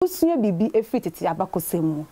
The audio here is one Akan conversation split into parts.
Wosua biribi firi tete abakɔsɛm mu.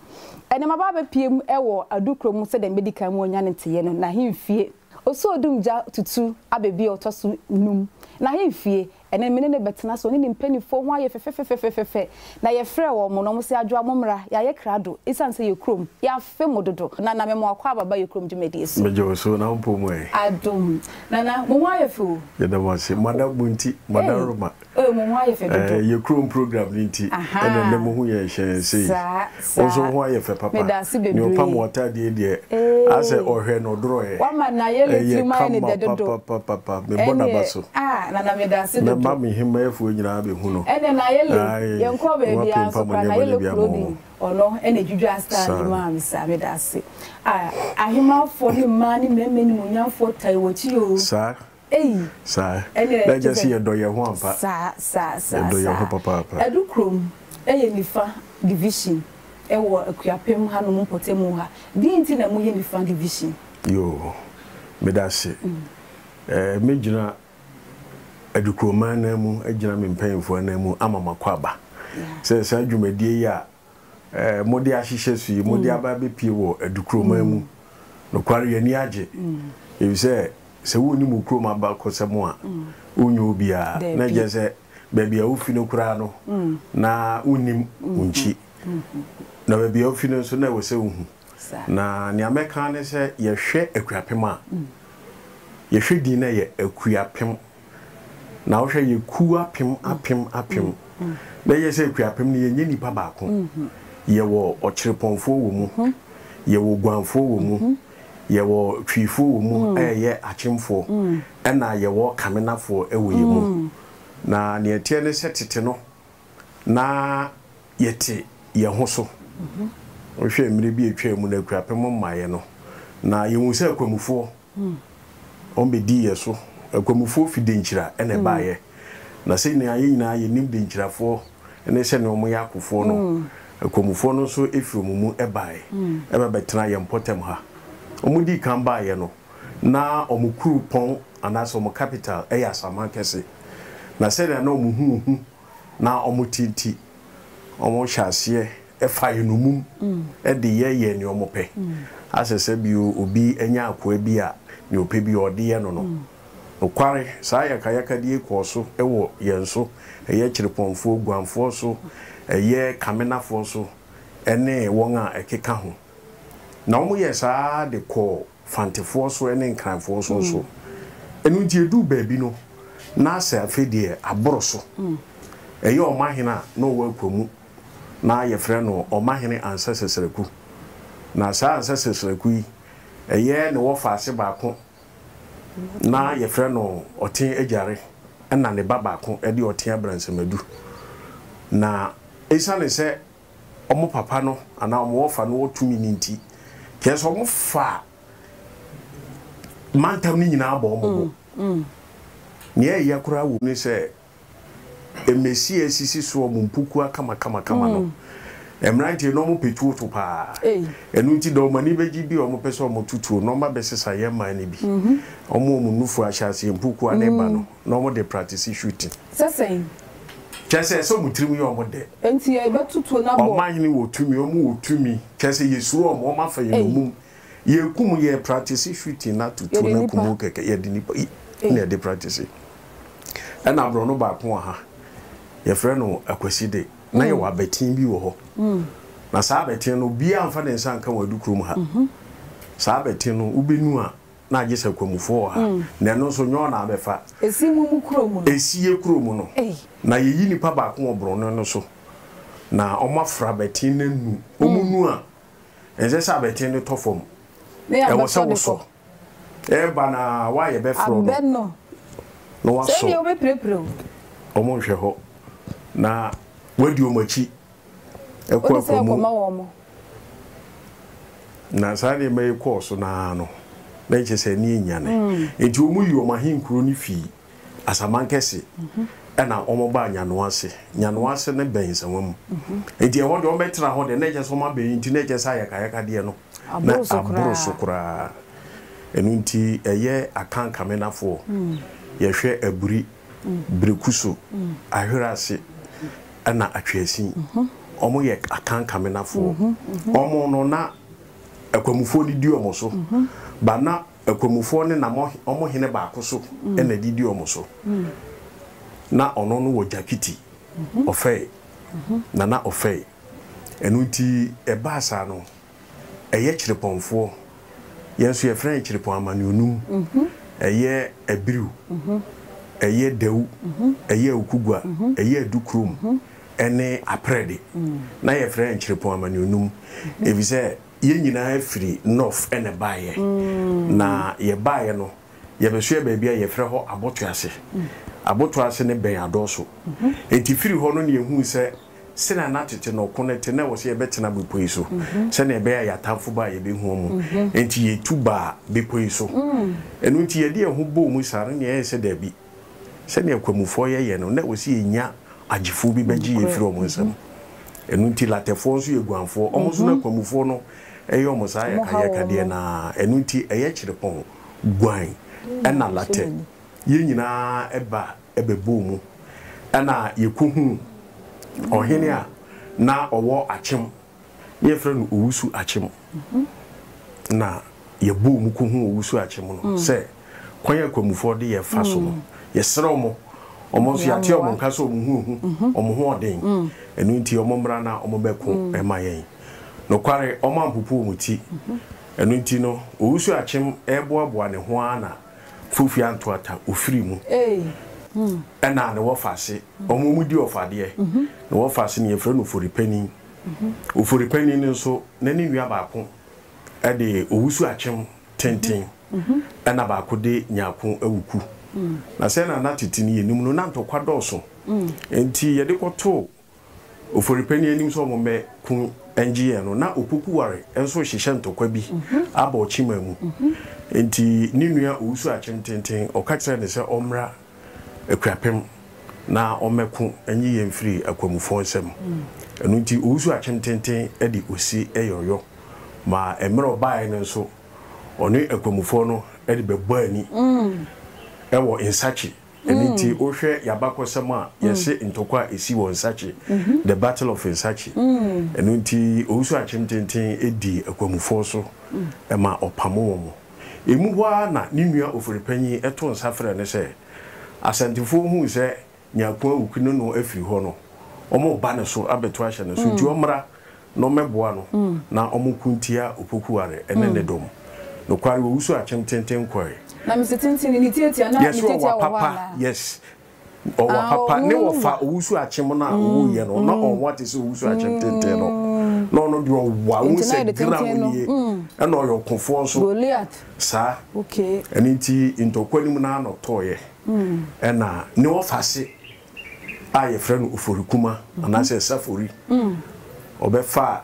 Ɛnnɛ maba abɛpue mu wɔ Adukuro mu sɛdeɛ mɛdi kan mu anya ne nteeɛ no, n'ahemfie. Osuodumgya Tutu Abɛbi a ɔtɔ so num, n'ahemfie. Ɛnnɛ me ne no bɛtena so, ɔne ne mpanimfoɔ ho ayɛ fɛfɛfɛfɛfɛ. Na yɛfrɛɛ wɔn na wɔse, Adwoa mommra, yɛayɛ krado, ɛsiane sɛ yɛ kurom, yɛafe mo dodo. Nana, mema wo akwaaba ba yɛ kurom dwumadie so. Megye wo so, na wo mpɔ mu ɛ? Adom. Nana, mo ho ayɛ fɛ o. Yɛda mo ase. Mo ada mo nti, mo Ei. adaworoma. Oh mo ho ayɛ fɛ dodo. Eh yɛ kurom program no nti ɛna nnɛ mo ho yɛ hyɛn sei. Saa Wo nso saa wo ho ayɛ fɛ papa. Medase Nea ɔpam bebree. w'ataadeɛ yi deɛ Eeii asɛ ɔhwɛ na ɔdorɔɛ. Wama nayele Ɛyɛ tirim ayɛ ne kama dɛ dodo. papapapapa. Mebɔ n'aba Ɛneɛ so. ah Nana medase Mɛma dodo. me hemmaɛfoɔ nyinaa abɛhu no. Ɛneɛ nayele Ae yɛnkɔɔ baabiaa nso wɔapempam koraa nneɛma no nayele bi ama kuro bi wɔn. ɔno ɛna ɛdwidwaa style yi Saa. maa me saa medase. Ah ahemanfoɔ ne mmaa ne mmarima animuonyamfoɔ tae w'akyi oo. Saa. Ei! Saa. Ɛneɛ Na kyerɛ ɛkyerɛ sɛ sɛ yɛdɔ yɛn ho ampa. Saa, saa, saa, Yɛdɔ yɛn ho saa. papaapa. Adukurom yɛ Nifa division wɔ Akuapem hanom mpɔtamu ha. Deɛn nti na moyɛ Nifa division? Yoo, meda ase. Ɛɛ, mɛgyina Adukuroman ananmu, agyina me mpanyimfoɔ ananmu ama makɔ aba. Sɛ saa dwumadie yi a mode ahyehyɛ so yi, mode aba abɛpue wɔ Adukuroman mu. Nokware, yɛn ani agye, efisɛ sɛ wonnim wo kurom abakɔsɛm a, wonyɛ obiara. Na kyerɛ sɛ baabi a wofi no koraa no, na wonnim wo nkyi. Na baabi a wofi no nso, na ɛwɔ sɛ wohu. Na nea mɛka ne sɛ, yɛhwɛ Akuapem a, yɛhwɛ din no a ɛyɛ Akuapem. Na wohwɛ yɛ kuw apem apem apem na ɛyɛ sɛ Akuapem no yɛnyɛ nipa baako. Yɛwɔ Ɔkyerepɔnfoɔ wɔ mu, yɛwɔ Guanfoɔ wɔ mu, yɛwɔ Twifoɔ wɔ mu a ɛyɛ Akyemfoɔ, ɛna yɛwɔ Kamenafoɔ wɔ yɛn mu. Na nea ɛteɛ ne sɛ tete no na yɛte yɛn ho so. Wohwɛ mmerɛ bi a atwaa mu no Akuapem mmaeɛ no, na yɛhu sɛ Akwamufoɔ Wɔbɛdii yɛn so. Akwamufoɔ fi Denkyira na ɛbaeɛ. Na sɛnea yɛn nyinaa yɛnim Denkyirafoɔ ne sɛnea wɔyɛ akofoɔ no, Akwamufoɔ no nso firi wɔn mu baeɛ ba bɛtenaa yɛn mpɔtam ha. Wɔdii kan baeɛ no, na wɔn kuropɔn anaasɛ wɔn capital yɛ Asaman Kɛse. Na sɛnea na wɔn ho hu na wɔte nti, wɔhyɛɛ aseɛ fa yɛn nnommum de yɛ yɛn nea wɔpɛ. Asɛ sɛ bio obi anya akoa bi a nea ɔpɛ biara ɔde yɛ no no. Nokware, saa yakayakadi yi kɔɔ so wɔ yɛn so, ɛyɛ Kyerepɔnfoɔ, Guanfoɔ so, ɛyɛ Kamenafoɔ so, ne wɔn a ɛkeka ho. Na wɔyɛɛ saa ara de kɔɔ Fantefoɔ so ne Nkranfoɔ so nso. Ɛno nti ɛduu baabi no, na asɛ afei deɛ aboro so. Ɛyɛ ɔmahene a na ɔwɔ Akwamu na yɛfrɛ no Ɔmahene Ansah Sɛsɛrɛku. Na saa Ansah Sɛsɛrɛku yi, ɛyɛ ne wɔfaase baako na yɛfrɛ no Ɔten Agyare ɛna ne ba baako de Ɔten Abransɛmadu. Na ɛsiane sɛ wɔn papa no anaa wɔn wɔfa no wɔ tumi no nti, kyerɛ sɛ wɔfa mantam no nyinaa bɔ wɔn bo. Nea ɛyɛ koraa wɔ mu ne sɛ, mmesi a esisi so a wɔn mpukua kamakamakama no, mmeranteɛ no wɔpɛ tuo to paa. Ɛno nti deɛ wɔn ani bɛgye bi a wɔpɛ sɛ wɔto tuo no, wɔabɛsesa yɛn man no bi. Wɔn a wɔn nufu ahyɛ aseɛ mpukua no reba no, na wɔde pratese shooting. Sɛ sɛn? Kyerɛ sɛ, ɛsɛ wɔn tirim yɛ wɔn dɛ. Enti yɛbɛto tuo no abɔ. Ɔmanhene wɔ tumi, wɔn wɔ tumi. Kyerɛ sɛ yɛsuro wɔn, wɔafa yɛn nnommum. Yɛkum, yɛ pratese shooting na to tuo Yɛde no nnipa. akum wo kɛkɛ. Yɛde nnipa na yɛde pratese. Ɛna aborɔno baako wɔ ha, yɛfrɛ no Akwaside. Na yɛwɔ abɛten bi wɔ hɔ. Na saa abɛten no, obiara mfa ne nsa nka wɔ Adukurom ha. Saa abɛten no, wobɛnu a, na agye sɛ Kwamufoɔ wɔ ha. Na ɛno nso, nyɛ ɔna abɛfa. Ɛsi mo mo kuro mu no? Ɛsi yɛ kuro mu no. Na yɛyi nnipa baako wɔ borɔno no so, na wɔafra abɛten no anu. Wɔnu a, ɛnsɛ sɛ abɛten no tɔ fam. Ɛwɔ sɛ wosɔ. Ɛreba no ara, wo a yɛbɛfrɛ wo no, na woasɔ. Wɔnhwɛ hɔ. Na woadi wɔn akyi kɔ ɛpo mu. Na saa nneɛma yi kɔɔ so no ara no, na ɛkyerɛ sɛ ani anyane. Enti wɔyii wɔn ahenkuro no fii Asamankɛse ɛna wɔbaa Nyanoase. Nyanoase no bɛn Nsawam. Enti ɛhɔ deɛ wɔbɛtena hɔ deɛ na ɛkyerɛ sɛ wɔabɛn nti na ɛkyerɛ sɛ ayakayakadeɛ no na aboro so koraa. Ɛno nti ɛyɛ Akan Kamenafoɔ, yɛhwɛ Aburi, Berekuso, Ahwerase ɛna Atweasin. Wɔyɛ Akan Kamenafoɔ. Wɔn no na Akwamufoɔ no di wɔn so, but na Akwamufoɔ no nam wɔn hene baako so na ɛde di wɔn so. Na ɔno no wɔ Gyakiti, Ɔfɛe, Nana Ɔfɛe. Ɛno nti ɛbaa saa no, ɛyɛ Kyerepɔnfoɔ, yɛn nso yɛfrɛ yɛn Kyerepɔn Amanneɔnum, ɛyɛ Abiriw, ɛyɛ Dawu, ɛyɛ Awukugua, ɛyɛ Adukurom, ɛne Aprɛde. Na yɛfrɛ yɛn Kyerepɔn Amanneɔnum, efisɛ yɛn nyinaa firi North na ɛbaeɛ. Na yɛbaeɛ no, yɛbɛsoɛɛ baabi a yɛfrɛ hɔ Abotoase. Abotoase no bɛn Adɔɔso. Enti firi hɔ no na yɛhuu sɛ Sɛnea na tete no ɔko no te, na ɛwɔ sɛ yɛbɛtena bepɔ yi so, sɛnea ɛbɛyɛ a yɛn atamfo ba a yebehu wɔn. Enti yetu baa bepɔ yi so. Ɛno nti yɛde yɛn ho bɔɔ mu saa no, nea ɛyɛe sɛ dabi. Sɛnea Kwamufoɔ yɛ yɛn no, na ɛwɔ sɛ yenya agyefoɔ bi bɛgye yɛn firi wɔn nsam. Ɛno nti Latɛfoɔ nso yɛ guanfoɔ. Wɔn nso na Kwamufoɔ no yɛ wɔn saa yɛkayɛkadeɛ no ara. Ɛno nti ɛyɛ kyerepɔn, guan, ɛna Latɛ. Yɛn nyinaa ba bɛbɔɔ mu na yɛkɔhuu ɔhene a na ɔwɔ Akyem, na yɛfrɛ no Owusu Akyem. Na yɛbɔɔ mu kɔhuu Owusu Akyem no sɛ kwan a Kwamufoɔ de yɛn fa so no, yɛsrɛ wɔn, wɔn nso yɛate wɔn nka sɛ wɔn ho ahu, wɔn ho ɔden, ɛno nti wɔmmra na wɔmmɛko mma yɛn. Nokware, wɔampopo wɔn ti. Ɛno nti no, Owusu Akyem reboaboa ne ho ara na Fofie Antoata ofiri mu ɛna ne wɔfase wɔn wɔn di ɔfadeɛ ne wɔfase no yɛfrɛ no Ofori Panin. Ofori Panin no nso na ne nua baako ɛde Owusu Akyem tenten ɛna baako de Nyarko Awuku. Na sɛ na na tete no yɛnim no na ntɔkwa dɔɔso nti yɛde kɔtoo Ofori-Panin anim sɛ wɔmmɛ ko ngye yɛn no, na Opoku-Ware nso rehyehyɛ ntɔkwa bi aba Ɔkyeman mu. Enti ne nua Owusu Akyem Tenten, ɔka kyerɛɛ no sɛ ɔmmra Akuapem na ɔmmɛko nye yɛn mfiri Akwamufoɔ nsam. Ɛno nti Owusu Akyem Tenten de Osi yɔyɔ ma mmerɛ ɔbaeɛ no nso, ɔne Akwamufoɔ no de bɛbɔɔ ani wɔ Nsakye. Ɛno nti wohwɛ y'abakɔsɛm a, yɛse ntɔkwa a ɛsi wɔ Nsakye, the battle of Nsakye. Ɛno nti Owusu Akyem Tenten dii Akwamufoɔ so ma ɔpamo wɔn. Ɛmu hɔ ara na ne nua Ofori-Panyin too nsa frɛɛ no sɛ, Asantefoɔ huu sɛ Nyarko Awuku ne no afiri hɔ no, wɔreba ne so abɛto ahyɛ ne so, nti ɔmmra na ɔmmɛboa no na wɔnko ntia Opoku-Ware ne ne dɔm. Nokware, Owusu Akyem Tenten kɔe. Na mese tenten ne ne tiatia na ne Yes, tiatia ɔwa wɔ hɔ papa, anaa? yes. Ɔwa Ah, papa. ɔno Ne no wɔfa wa. Owusu Akyem no a ɔwuiɛ no, na ɔnwa te sɛ Owusu Akyem Tenten no. Na ɔno deɛ ɔwa, wohu Nti na sɛ yɛde gram tenten no, nie, ɛna ɔyɛ ɔkofoɔ nso. Goliath. Saa. Okay. Ɛno nti ntɔkwa no mu no ara na ɔtɔeɛ. Ɛna ne wɔfase a yɛfrɛ no Oforikuma anaasɛ Safori, ɔbɛfaa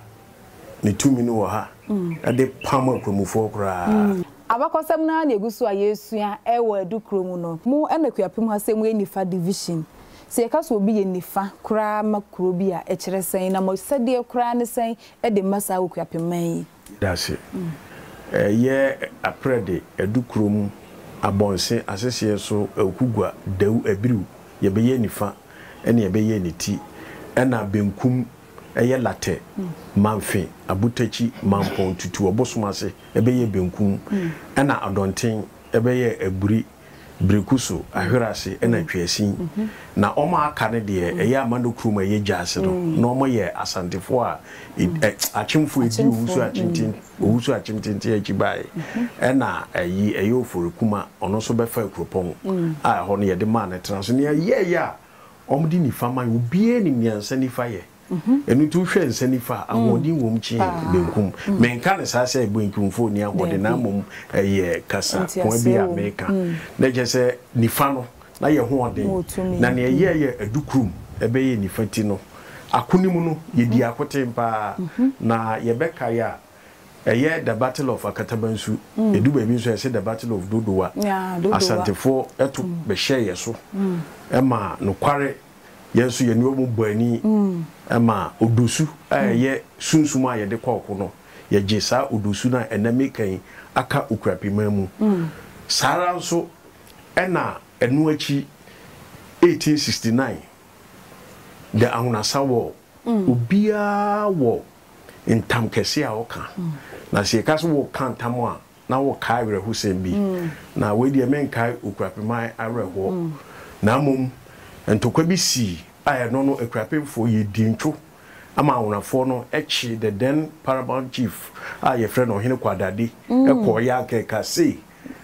ne tumi no wɔ ha de pam Akwamufoɔ koraa. Abakɔsɛm no ara na ɛgu so a yɛresua wɔ Adukuro mu no. Mo na Akuapem ha sɛ moyɛ Nifa division. Sɛ yɛka sɛ obi yɛ Nifa koraa ma kuro bi a, ɛkyerɛ sɛn? Na mo asɛdeɛ koraa ne sɛn de ma saa Okuapem man yi? Dase. Ɛyɛ aprɛ de, Adukurom, Abɔnse, Aseseɛ so, Awukugua, Dawu, Abiriw, yɛbɛyɛ nifa ɛne yɛbɛyɛ ne ti, ɛna benkum ɛyɛ Latɛ, Mamfe, Abotakyi, Mampɔn, Tutu, Ɔbosom ase ɛbɛyɛ benkum, ɛna Adɔnten ɛbɛyɛ Aburi, Breku so, Ahwerase ɛna Tweasin. Na wɔn a aka no deɛ ɛyɛ Amano kurom a ɛyɛ Gyaase no, na wɔn yɛ Asantefoɔ a Akyemfoɔ ɛdi Owusu Akyemten Owusu Akyemtenten akyi baeɛ. Ɛna ɛyi ɛyɛ Oforikuma, ɔno nso bɛfaa kuropɔn a ɛhɔ no yɛde maa no tena so. Nea ɛyɛeɛ a wɔde nifa mae, obiara nim nea nsa nifa yɛ. Ɛno nti wohwɛ nsa nifa a, ahoɔden wom kyen benkum. Menka no saa sɛ benkumfoɔ nni ahoɔden na mmom ɛyɛ kasa koa bi a meka. Na kyerɛ sɛ nifa no, na yɛ ho ɔden. Na nea ɛyɛɛ yɛ adukurom ɛbɛyɛɛ nifa ti no, akonim no, yɛdii akoten paa. Na yɛbɛkae a, ɛyɛ the battle of Akatabansu, ɛdu baabi nso a yɛse the battle of Dodowa. Asantefoɔ to bɛhyɛɛ yɛ so ma nokware Yɛn nso yɛne wɔn bɔ ani ma odosu a ɛyɛ sunsum a yɛde kɔ ɔko no. Yɛgye saa odosu no a ɛnnɛ meka yi aka Okuapeman mu. Saa ara nso na ɛno akyi 1869, the Ahunasa War. Obiara wɔ ntam kɛse a ɔka. Na sɛ yɛka sɛ wɔka ntam a, na wɔkae awerɛhosɛm bi. Na wei deɛ menkae Okuapeman awerɛhoɔ. Na mmom ntɔkwa bi sii a ɛno no Akuapemfoɔ yɛdii ntwo ama Awonafoɔ no kyee the then Paramount Chief a yɛfrɛ no Ɔhene Kwadade kɔeɛ a anka ɛka sei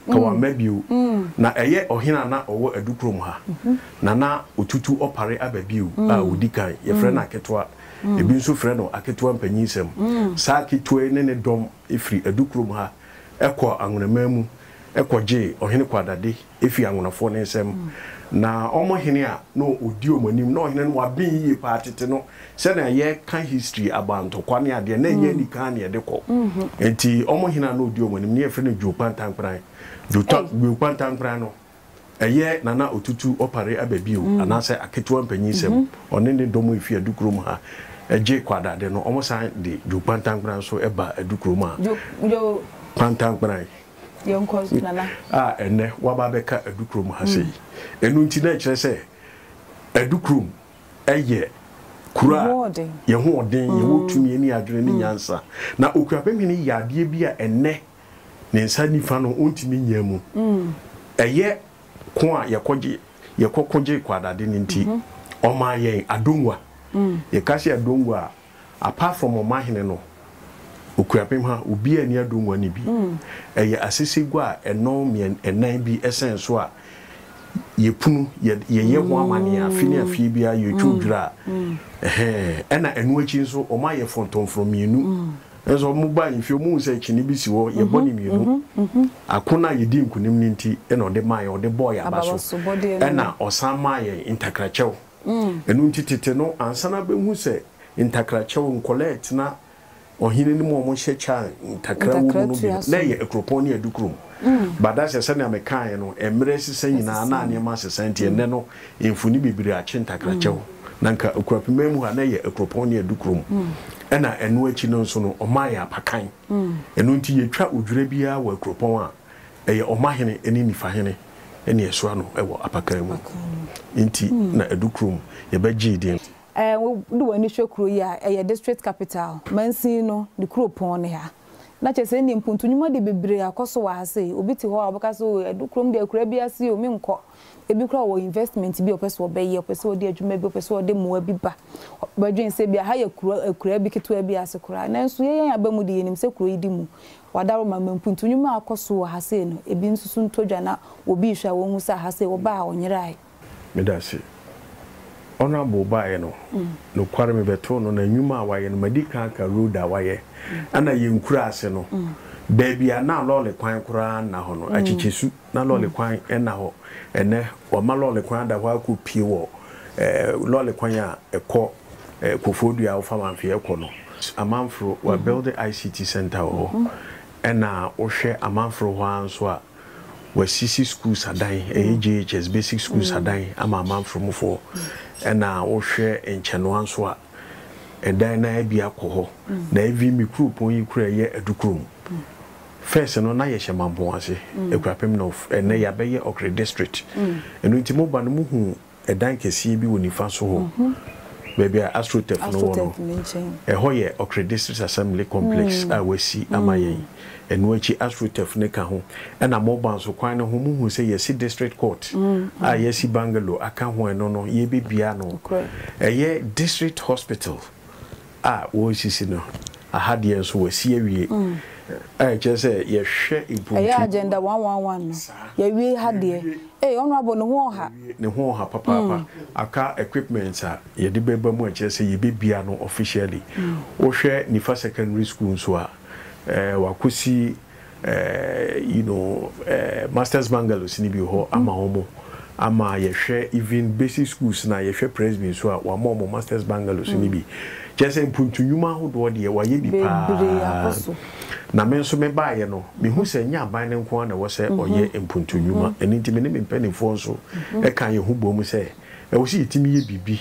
ka wamma bio. Na ɛyɛ ɔhene a na ɔwɔ Adukurom ha na na ɔtutu ɔpare aba bio a ɔdi kan. Yɛfrɛ no Aketewa. Ebi nso frɛ no Aketewa Mpanyinsɛm. Saa Aketewa yi ne ne dɔm firi Adukurom ha kɔɔ Anwonaman mu kɔgyee Ɔhene Kwadade fii Anwonafoɔ no nsam. Na wɔn hene a na ɔdi wɔn anim, na ɔhene no waben yie paa tete no, sɛnea yɛka history about ntɔkwa ne adeɛ, na ɛnyɛ anikan na yɛde kɔ. Nti wɔn hene a na ɔdi wɔn anim no, yɛfrɛ no Dwo Kpantankpran. Dwo Kpantankpran no, ɛyɛ Nana Otutu Opare aba bio, anaasɛ Aketewa Mpanyinsɛm, ɔne ne dɔm a ɛfiri Adukurom ha gye Kwadade no, wɔsan de Dwo Kpantankpran nso ba Adukurom a, Kpantankpran. Yɛnkɔ, Nana. A ɛnnɛ waba abɛka Adukurom ha sei. Ɛno nti na ɛkyerɛ sɛ Adukurom yɛ kuro a yɛn ho ɔden, yɛwɔ tumi ne adwene ne nyansa. Na Okuapemhene yɛ adeɛ bi a ɛnnɛ ne nsa nifa no ɔntumi nnya mu. Ɛyɛ ko a yɛkɔgye, yɛkɔko gyee Kwadade no nti, ɔmaa yɛn Adongua. Yɛka sɛ Adongua a, Apart from ɔmahene no, Okuapem ha, obiara nni adongua no bi. Ɛyɛ asesegua a ɛnɔn mmiɛn ɛnan bi sɛn so a yɛpunu, yɛ yɛyɛ ho amanneɛ afe ne afeɛ biara yɛtwa odwira a, ɛhɛn. Ɛna ɛno akyi nso wɔayɛ fɔntɔmfrɔm mmienu. Nso wɔba ahemfie wɔhu sɛ kyene bi si hɔ, yɛbɔ no mmienu. Ako no a yɛdii nkonim no nti na ɔde maa yɛn, ɔde bɔɔ yɛn aba so. Ɛna ɔsan maa yɛn ntakrakyɛw. Ɛno nti tete no, ansa na bɛhu sɛ ntakrakyɛw, nkɔlaa ɛtena ɔhene no mu a wɔhyɛ kyɛ a ntakra wɔ mu no bi no, na ɛyɛ akuropɔn ne adukurom. But that's sɛnea mekaeɛ no, mmerɛ resesa nyinaa na nneɛma asesa nti ɛnnɛ no mfoni bebree akye ntakrakyɛw. Na nka Akuapemman mu ha na ɛyɛ akuropɔn ne adukurom. Ɛna ɛno akyi no nso no, wɔmaa yɛn apakan. Ɛno nti yɛtwa odwira biara wɔ akuropɔn a, ɛyɛ ɔmahene ne nifahene ne ɛsoa no wɔ apakan mu nti na Adukurom yɛbɛgyee din. Wode w'ani hwɛ kuro yi a, ɛyɛ district capital, mansin no ne kuropɔn ne ha. Na kyerɛ sɛ ɛnneɛ mpuntu nnwuma deɛ bebree akɔ so wɔ ha sei. Obi te hɔ a ɔbɛka sɛ oh Adukurom deɛ akuraa bi ase o, menkɔ. Ebi koraa ɔwɔ investment bi a ɔpɛ sɛ ɔbɛyɛ, ɔpɛ sɛ ɔde adwuma bi, ɔpɛ sɛ ɔde mmoa bi ba. Ɔbɛdwene sɛ ebia ha yɛ kuro, akuraa bi ketewa bi ase koraa. Nanso yɛn yɛn aba mu deɛ yɛnim sɛ kuro yi di mu. Wadaroma ma mpuntu nnwuma a akɔ so wɔ ha sei no, ebi nso so ntɔ dwa na obi rehwɛ a wɔnhu sɛ ha sei wɔbaa a ɔnyerae. Medase. Honourable baeɛ no, nokware mebɛtoo no na nnwuma a wayɛ no, madi kan aka road a wayɛ, ɛna yɛn nkuraase no, baabi a na lɔɔre kwan koraa nna hɔ no, Akyekyesu, na lɔɔre kwan nna hɔ, ɛnnɛ wama lɔɔre kwan ada hɔ akɔpue wɔ lɔɔre kwan a ɛkɔ Koforidua a wofa Mamfeɛ kɔ no. Amanforo, wɔabuilde ICT centre wɔ hɔ, ɛna wohwɛ Amanforo hɔ ara nso a, wɔasisi schools adan, ɛyɛ JHS, basic schools adan ama Amanforo mufoɔ, ɛna wohwɛ Nkyɛnoa nso a, ɛdan no ara bi akɔ hɔ, na even me kuropɔn yi koraa ɛyɛ Adukurom. First no na yɛhyɛ Mampong ase, Akuapem North, ɛnnɛ yɛabɛyɛ Ɔkre District. Ɛno nti moba no mohu ɛdan kɛseɛ bi wɔ nifa so hɔ, baabi a Astrotef no wɔ no. Ɛhɔ yɛ Ɔkre District Assembly Complex a wɔasi ama yɛn. Ɛno akyi Astrotef no ka ho. Ɛna moba nso kwan no ho mohu sɛ yɛasi District Court a yɛasi bungalow aka ho a ɛno no yɛrebɛbue ano. Ɛyɛ District Hospital. a wɔresisi no, aha deɛ nso wɔasi awie a ɛkyerɛ sɛ yɛhwɛ mpuntuo. Ɛyɛ agenda 111 no, yɛawie ha deɛ. Ei Honourable ne ho ɔha. Ne ho ɔha papaapa. Aka equipment a yɛde bɛba mu a ɛkyerɛ sɛ yɛbɛbia no officially. Wohwɛ Nifa Secondary School nso a, wɔakɔsi eh, you know, eh, masters bungalows ni bi hɔ ama wɔn ama yɛhwɛ even basic schools na yɛhwɛ presby nso a wɔama wɔn masters bungalows ni bi kyerɛ sɛ mpuntu nnwuma ahodoɔ deɛ wɔayɛ bi paa na me nso mebaeɛ no mehu sɛ nyɛ aban no nko ara na ɛwɔ sɛ ɔyɛ mpuntu nnwuma ɛno nti me ne me mpanimfoɔ nso ɛka yɛn ho bom sɛ ɛwɔ sɛ yɛtumi yɛ biribi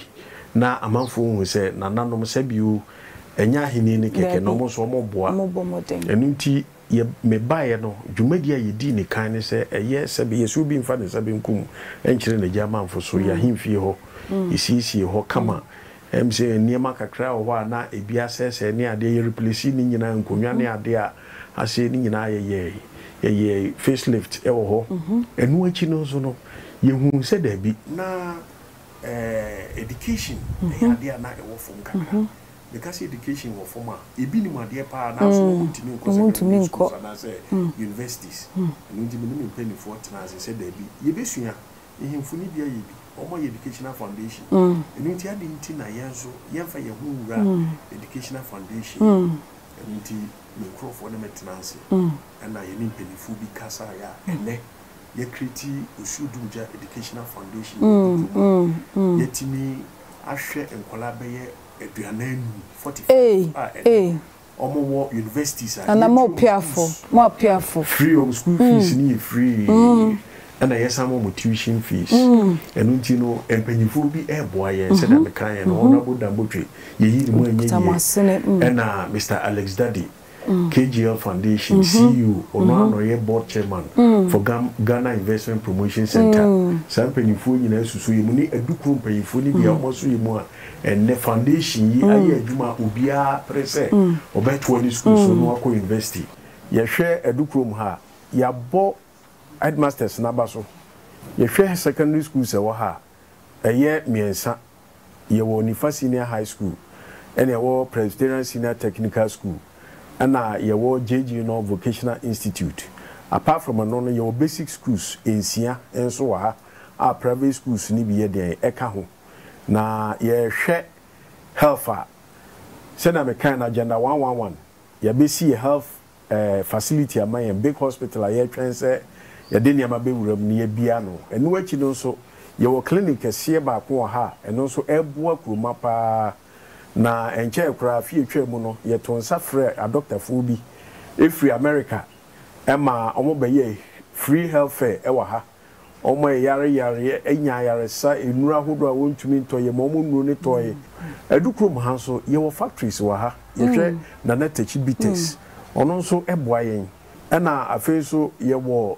na amanfoɔ hu sɛ nananom sɛbio Ɛnyɛ ahenni no kɛkɛ, na wɔn nso wɔboa. Ɛno nti, yɛ, mebaeɛ no, dwumadie a yɛdii ne kan ne sɛ, ɛyɛ sɛ yɛ sɛ obi mfa ne nsa benkum nkyerɛ n'agya amanfo so, yɛn ahemfie hɔ. Yɛsiesiee hɔ kama. Ɛyɛ me sɛ nneɛma kakra wɔ hɔ a na ebi asɛesɛe ne adeɛ, yɛ replace ne nyinaa, nkonnwa ne adeɛ a asɛe ne nyinaa yɛyɛe. Yɛyɛɛ face lift wɔ hɔ. Ɛno akyi no nso no, yɛhuu sɛ daabi. Na education yɛ adeɛ a na ɛwɔ fam kakra. Meka sɛ education wɔ fam a, ebi nim adeɛ paa nanso na wɔntumi nkɔ secondary schools anaasɛ universities. Ɛno nti me ne me mpanimfoɔ tenaa ase sɛ daabi, yɛbɛsua. Nhemfo no bi ayɛ bi, wɔayɛ educational foundation. Ɛno nti adɛn nti na yɛn nso yɛmfa yɛn ho nwura educational foundation mu? Ɛno nti me nkurɔfoɔ ne me tenaa ase ɛna yɛne mpanimfoɔ bi kasaeɛ a ɛnnɛ yɛacreate Osuo Dumgya Educational Foundation wɔ Adukrom a yɛatumi ahwɛ nkwadaa bɛyɛ 45, 45 a ɛnnɛ Wɔn wɔ universities a Nana mo yɛtua wɔn apeafo, schools mo apeafo. Free, wɔn school fees no yɛ free ɛna yɛsan ma wɔn tuition fees. Ɛno nti no mpanyinfoɔ bi ɛɛboa yɛn sɛdeɛ mekaeɛ no Honourable Dan Botwe yɛyi ne mu anyɛ Okuta mo yie asene. ɛna Mister Alex Daddy KGL Foundation CEO ɔno ara na ɔyɛ board chairman for Ghana Investment Promotion Centre. Saa mpanyinfoɔ nyinaa susu yɛn mu ne Adukuro mpanyinfoɔ no bi a wɔaso yɛn mu a Ɛnnɛ foundation yi ayɛ adwuma a obiara pere sɛ ɔbɛtoa ne sukuu so na wakɔ university. Yɛhwɛ Adukurom ha a, yɛabɔ headmasters no aba so. Yɛhwɛ secondary schools a ɛwɔ ha a, ɛyɛ mmiɛnsa. Yɛwɔ Nifa Senior High School, ɛna yɛwɔ Presbyterian Senior Technical School, ɛna yɛwɔ JG North Vocational Institute. Apart from ɛno no, yɛwɔ basic schools nsia nso wɔ ha a private schools no bi yɛ deɛn ɛka ho. Na yɛhwɛ health a, sɛnea mekae no agenda 111, yɛabɛsi yɛ health eh, facility ama yɛn, big hospital a yɛretwɛn sɛ yɛde nneɛma bɛwura mu na yɛabue ano. Ɛno akyi no nso, yɛwɔ clinic kɛseɛ baako wɔ ha a ɛno nso ɛreboa kuroma pa ara. Na ɛnkyɛɛ koraa, afe a ɛtwaa mu no, yɛtoo nsa frɛɛ adɔktafoɔ bi firi America ma wɔbɛyɛɛ free health fair wɔ ha. Wɔn a ɛyare yareɛ nya ayaresa, nnuro ahodoɔ a wɔntumi ntɔ, yɛma wɔn nnuro no tɔe. Adu kurom ha nso, yɛwɔ factories wɔ ha. Yɛhwɛ Nana Takyi Bitters, ɔno nso boa yɛn. Ɛna afei nso yɛwɔ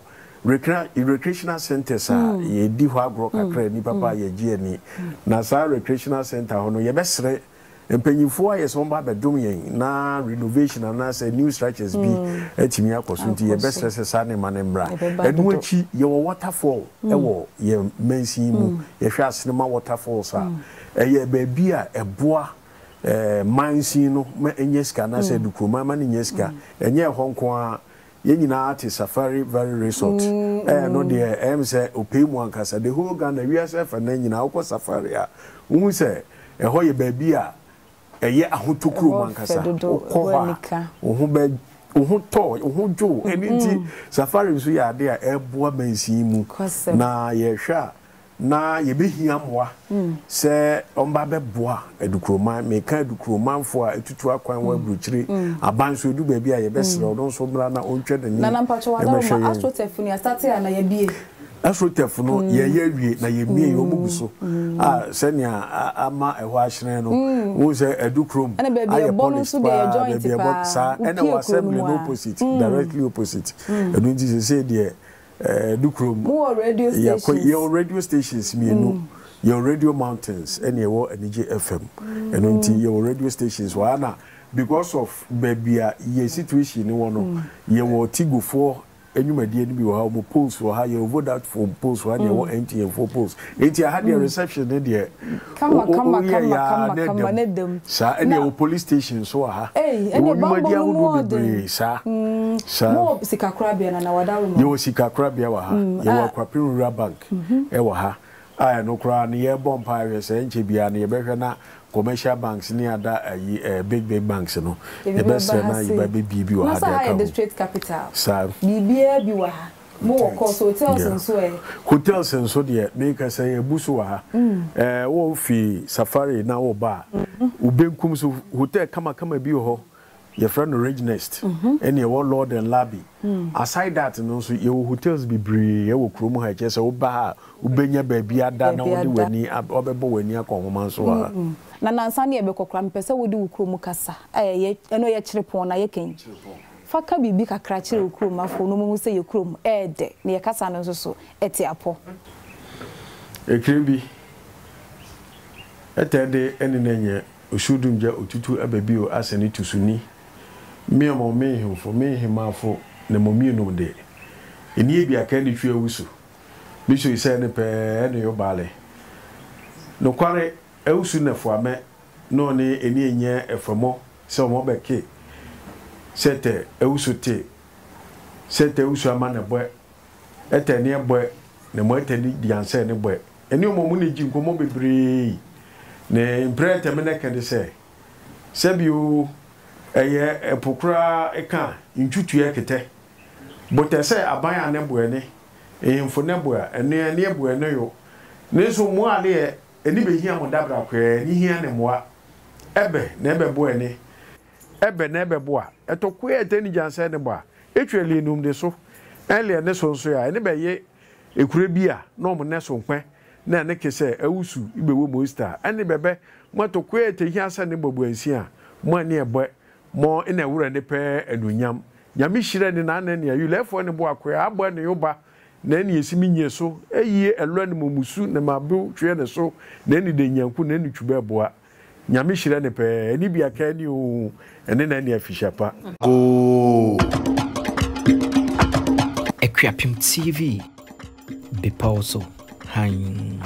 recreational centres a yɛdi hɔ agorɔ kakra, nnipa pa a yɛgye ani. Na saa recreational centre hɔ no, yɛbɛsrɛ Mpanyimfoɔ ayɛ sɛ wɔba abɛdom yɛn na renovation anaasɛ new structures bi atumi akɔ so nti yɛbɛsrɛ sɛ saa nneɛma no mmra. Ɛno akyi yɛwɔ waterfall wɔ yɛn mansin mu. Yɛhwɛ Asenema waterfalls a, ɛyɛ baabi a ɛboa mansin no ma ɛnya sika anaasɛ Adukuroman ma no nya sika. Ɛnyɛ ɛhɔ nko ara, Yɛn nyinaa te Safari Valley Resort. Ɛɛ no deɛ ɛyɛ me sɛ ɔpɛi mu ankasa. The whole Ghana, wiase afanan nyinaa wokɔ Safari a, wohu sɛ ɛhɔ yɛ baabi a ɛyɛ ahotɔ kurom ankasa. Wokɔ hɔ a, wo ho bɛ wo ho tɔ, wo ho dwo wo. Ɛno nti Safari nso yɛ adeɛ a ɛreboa mansin mu. Na yɛhwɛ a, Na yɛbɛhia mmoa sɛ wɔba bɛboa Adukuroman. Meka Adukuromanfoɔ a atutu akwan wɔ aburokyire aban so, ɛdu baabi a yɛbɛsrɛ ɔno nso mmra na ɔntwa n'ani Nana mpakyɛw mmɛhwɛ Adaoma, yɛn. Astrotef no yɛastate anaa yɛabie? Astrotef no yɛreyɛ awie na yɛmmie, wɔn gu so a sɛnea ama ɛhɔ ahyerɛn no, wohu sɛ Adukurom Ɛna baabi ayɛ ɛbɔ no polished nso deɛ yɛ paa, joint baabi ɛbɔ paa, saa, ɛna wopie wɔ kuro no assembly mu no a. opposite, directly opposite, ɛno nti seesei deɛ Du kurom. Mowɔ radio Yɛakɔ stations? yɛwɔ radio stations mmienu. Yɛwɔ Radio Mountains ɛna yɛwɔ Anigye FM. Ɛno nti yɛwɔ radio stations wɔ ha na because of baabi a yɛ situation no wɔ no, yɛwɔ Tigofoɔ nnwumadie no bi wɔ ha, wɔn poles wɔ ha, yɛwɔ Vodafone poles wɔ ha na yɛwɔ MTN foɔ poles. Nti aha deɛ reception no deɛ Kama kama woyɛ kama yɛ ara kama na kama na ɛda mu. ɛda mu. Saa ɛna Na yɛwɔ police station nso wɔ ha. Ei, Yɛwɔ ɛneɛ bammɔ nnwumadie no mu ahodoɔ ɔɔden. bebree saa. Saa. Mowɔ sikakorabea Nana Wadaroma? Yɛwɔ sikakorabea wɔ ha. Yɛwɔ Akuapem Rural Bank wɔ ha a ɛno koraa no yɛrebɔ mpaeɛ hwɛ sɛ ɛnkyɛ biara no yɛbɛhwɛ na commercial banks ne ada ayi eh, big big banks no Ebi bɛba yɛbɛsrɛ ha na sei. yɛba bɛbie bi wɔ Na ha sɛ de ha aka yɛ ho. district capital. Saa. Biribiara bi wɔ ha. Mowɔ course, hotels Yeah. nso ɛ? Hotels nso deɛ meka sɛ yɛabu so wɔ ha. Eh, wofi safari na woba a, wo benkum so hotel kamakama bi wɔ hɔ. Yɛfrɛ no Ridge Nest, ɛna ɛwɔ Lord and Lobby. Aside that no nso, yɛwɔ hotels bebree ɛwɔ kurom ha, ɛkyerɛ sɛ woba ha a, wobɛnya baabi ada na Baabi wode ada. w'ani, wabɛbɔ w'ani akɔ nhoma nso wɔ ha. Na nansa ne yɛbɛkɔ koraa, mepɛ sɛ wode wo kurom kasa a ɛyɛ, ɛno ɛyɛ Kyerepɔn na yɛka yi, fa ka biribi kakra kyerɛ wo kurom afoɔ na wɔnhu sɛ yɛ kurom ɛyɛ dɛ na yɛ kasa no nso so ɛte apɔ. Ekire bi. Ɛtɛ de ɛne na nyɛ Osuodumgya otutu aba bio asɛ ne tu so ni Me ɔmɔ me nhemfo me nhemmaafo ne mo mmienum de Enie biaka ne twi awusu Me soi sɛ ne pɛɛ ne yo baale Nokware awusu na fuamɛ ne ɔne enie nyɛ ɛfamɔ sɛ ɔmɔ bɛ ke sɛ tɛ awusu te sɛ tɛ awusu ama ne bɔɛ ɛtɛ ne ɛbɔɛ ne mɔ ɛtɛ ne diansɛ ne bɔɛ Ɛne ɔmɔ mu ne gyi nkɔmɔ bebree ne mprɛ tɛme nɛ kɛ de sɛ, sɛbi oo, ɛyɛ ɛpo koraa eka ntwutuɛ ketɛ. Botɛ sɛ aban a nɛ boɛ ne, nhemfo nɛ boɛ a, ɛno ɛne ɛboɛ no yo. Ne nso mmoa a ne ɛni bɛ hia mo dabra koɛ ne hia ne mmoa. Ɛbɛ na ɛbɛ boɛ ne, ɛbɛ na ɛbɛ boa. Ɛtɔ koɛ ɛtɛ ne gyansɛ ne bɔ a, etwɛ liɛ num de so, ɛnliɛ ne so nso a, ɛne bɛ ye Ekure bi a na ɔmo nɛ so nkpɛ na ɛne ke sɛ awusu ibe wɔ mo esta ɛne bɛbɛ mo ɛtɔ koe ɛtɛ hia sɛ ne bɔ buansi a mo ɛne ɛbɔɛ mɔ ena ɛwura ne pɛɛ anuonyam Nyame hyira ni na anɛ ne ayu lɛfo ɛne bo akoe a abɔ ɛne yo ba na ɛne esi me nyie so ɛyie ɛlɔ ɛne mo musu ne ma bew tweɛ ne so na ɛne de nyanku na ɛne twu bɛ boa Nyame hyira ne pɛɛ ɛne bi aka ɛne oo ɛne na ɛne afihyia pa. Goo. Akuapem TV, bepɔw so hann.